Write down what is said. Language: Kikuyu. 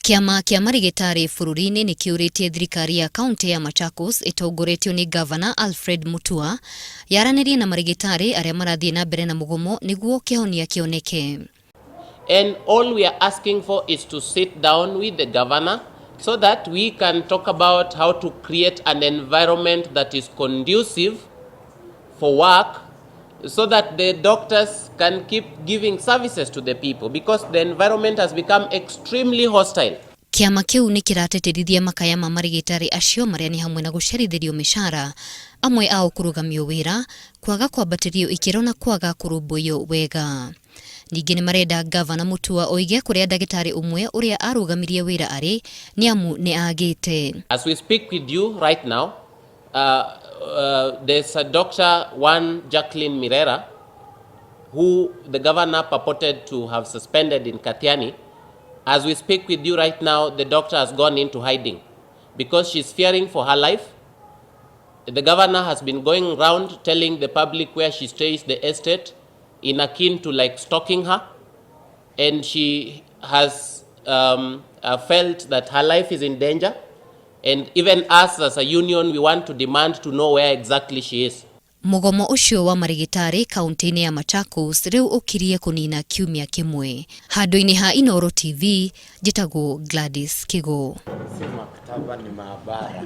Kĩama kĩa marigĩtarĩ bũrũri-inĩ nĩ kĩũrĩtie thirikari ya kaũntĩ ya Machakos ĩtongoretio nĩ ngavana Alfred Mutua yaranĩrie na marigĩtarĩ arĩa marathiĩ na mbere na mũgomo nĩguo kĩhonia kĩoneke. And all we are asking for is to sit down with the governor so that we can talk about how to create an environment that is conducive for work so that the doctors can keep giving services to the people because the environment has become extremely hostile. Kĩama kĩu nĩ kĩratĩtĩrithia makaya ma marigĩtarĩ acio marĩa nĩ hamwe na gũcerithĩrio mĩcara, amwe ao kũrũgamio wĩra, kwaga kwambatĩrio ikĩro na kwaga kũrũmbũiyo wega. Ningĩ nĩ marenda ngavana Mutua oige kũrĩa ndagĩtarĩ ũmwe ũrĩa arũgamirie wĩra arĩ nĩ amu nĩ agĩte. As we speak with you right now, there's a doctor, one Jacqueline Mirera, who the governor purported to have suspended in Kathiani. As we speak with you right now, the doctor has gone into hiding because she's fearing for her life. The governor has been going round telling the public where she stays, the estate, in akin to like stalking her. And she has felt that her life is in danger. And even us as a union, we want to demand to know where exactly she is. Mũgomo ũcio wa marigĩtarĩ kaunti-inĩ ya Machakos rĩu ũkirie kũnina kiumia kĩmwe. Handũ-inĩ ha Inooro TV, njĩtagwo Gladys Kigo. Si maktaba ni maabara.